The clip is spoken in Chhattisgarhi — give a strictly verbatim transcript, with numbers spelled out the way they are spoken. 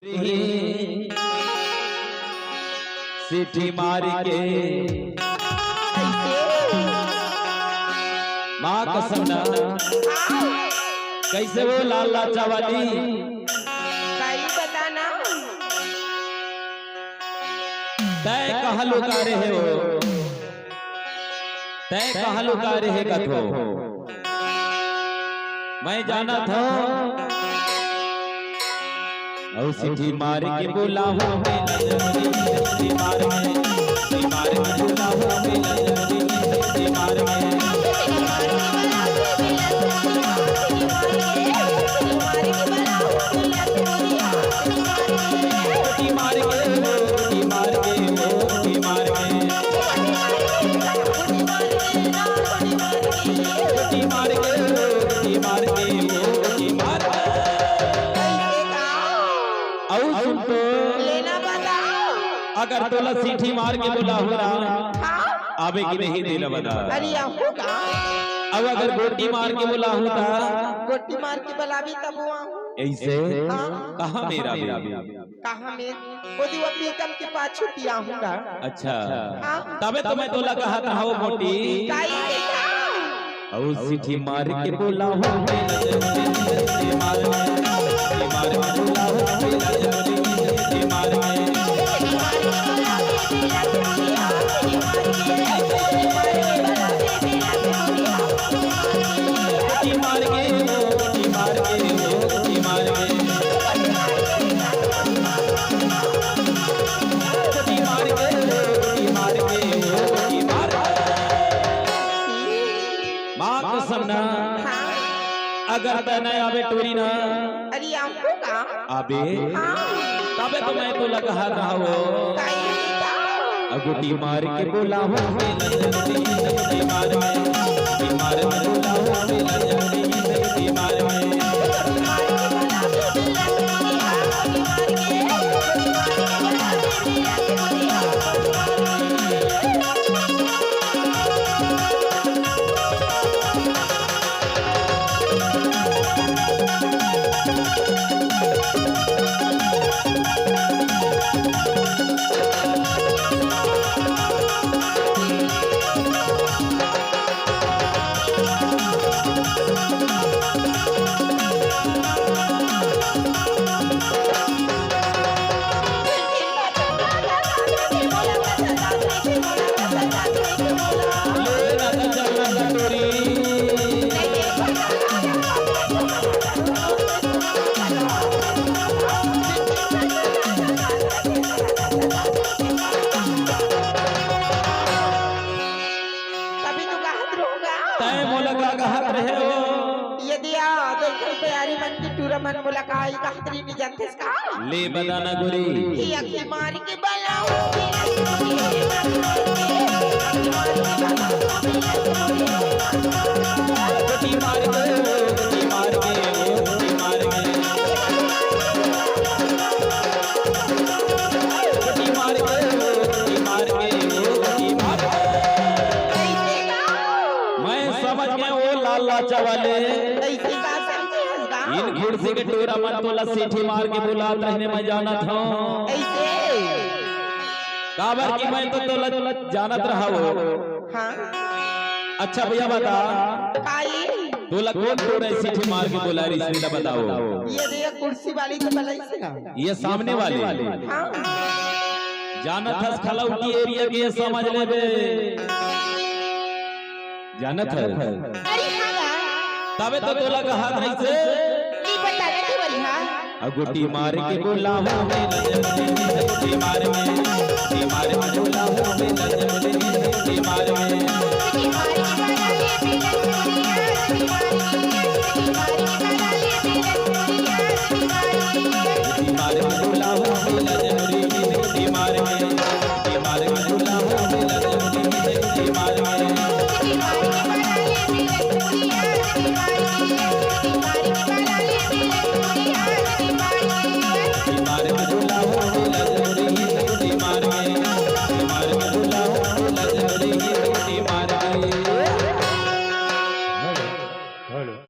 ही सीटी मार के। माँ कसम ना। कैसे वो लाल लाचा वाली? काई बताना। तय कहलू का रहे हो? तय कहलू का रहे कथो? मैं जानत हूँ। अउ सीटी मार के बोलाहूँ मैं, सीटी मार के, सीटी मार के बोलाहूँ मैं, सीटी मार के। सीटी मार के, सीटी मार के, सीटी मार के। सीटी मार के, सीटी मार के, सीटी मार के। अउ सुन तो। लेना बताओ। अगर तोला सीटी मार के बोलाहूँ ना, हाँ। आबे कि नहीं तेला बता। अरे आहू का? अब अगर गोटी मार के बोलाहूँ ता? गोटी मार के बलाबे तब वो आहूँ। ऐसे? हाँ। कहाँ मेर आबे? कहाँ मेर? ओदी वो पीतल के पाछू ती आहूँ ना। अच्छा। हाँ। तबे तो मैं तोला कहत हँव मोटी। काई? अउ सीटी मार के बोलाहूँ मैं, सीटी मार के, सीटी मार के बोलाहूँ मैं, सीटी मार के। सीटी मार के, सीटी मार के, सीटी मार के। सीटी मार के, सीटी मार के, सीटी मार के। माँ कसम ना, हाँ। अगर तय न आबे टूरी ना। अरे आहू का? आबे। हाँ। तबे तो मैं तोला कहत हँव। काई का? अउ गोटी मार के बोलाहूँ मैं, गोटी मार के, गोटी मार के बोलाहूँ मैं, गोटी मार के। तभी तो कहत रहूँगा। तय मोला का कहत रहे हो? यदि आ, देखो, प्यारी मन की टूरा मन मोला का ई कहत रही, नहीं जानते इसका? ले बताना गोरी। ये अखी मार के बलाओ। गोटी मार के, गोटी मार के, गोटी मार के। गोटी मार के, गोटी मार के, गोटी मार के। मैं समझ गया वो लाल लाचा वाले। ऐसे का समझे हस गा? इन घुड़सी के टूरा मन तोला सीटी मार के बुलात रहने मैं जानत हँव। ऐसे? काबर कि मैं तो तोला जानत रहँव। हाँ। अच्छा भैया बता। काई? तोला कोन टूरा सीटी मार के बुलाय रिहिस तेला बताओ। ये दे कुर्सी वाली तो बलाई से ना। ये सामने वाली। हाँ। जानत हस खलौटी एरिया के, ये समझ लेबे। जानत हस। अरे हाँ गा। तबे तो तोला कहत रहिसे। ई बताना थी बड़ी हाँ। अउ गोटी मार के बोलाहूँ मैं, गोटी मार के, गोटी मार के बोलाहूँ मैं, गोटी मार के।